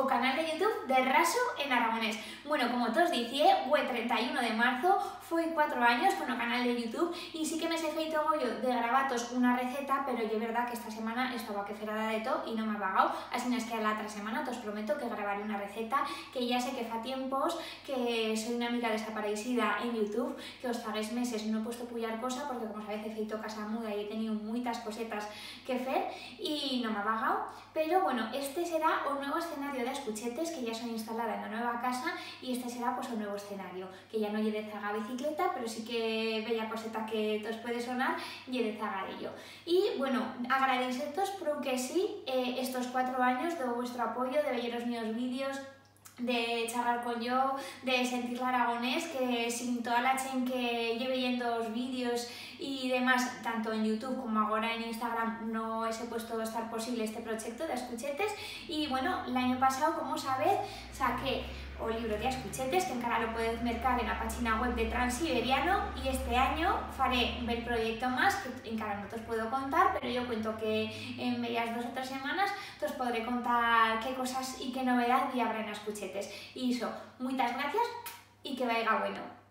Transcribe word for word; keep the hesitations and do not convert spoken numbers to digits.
O canal de YouTube de Raso en Aragonés. Bueno, como tos dicié, hue trenta y uno de marzo, foi cuatro anyos con o canal de YouTube y sí que me se feito goyo de gravar-tos una receta, pero ye verdat que esta semana estaba que fer a dar de tot y no m'ha vagau, asinas que a l'atra semana tos prometo que gravaré una receta, que ya sé que fa tiempos que soi una mica desapareguida en YouTube, que os faguers meses no he puesto puyar cosa porque, como sabetz, he feito casa muda y he teniu muitas cosetas que fer y no m'ha vagau. Pero, bueno, este será o nuevo escenario d'As Cuchetes, que ya soi instalada en la nueva casa, y este será, pues, o nuevo escenario, que ya no ye de zaga bicicleta, pero sí que bella coseta que tos puede sonar ye de zagar ello. Y, bueno, agradeixer-tos prou que sí, eh, estos cuatro anyos de vuestro apoyo, de veyer os míos vídeos, de charrar con yo, de sentir l'aragonés, que sin toda la chent que ye veyendo os vídeos y demás, tanto en YouTube como agora en Instagram, no hese puesto estar posible este prochecto d'As Cuchetes. Y, bueno, l'anyo pasau, como sabetz, saqué o libro d'As Cuchetes, que encara lo podetz mercar en la pachina web de Transiberiano, y este anyo faré un bel proyecto más, que encara no tos puedo contar, pero yo cuento que en bellas dos o tres semanas tos podré contar qué cosas y qué novedad i habrá en As Cuchetes. Y ixo, muitas gracias y que vaiga bueno.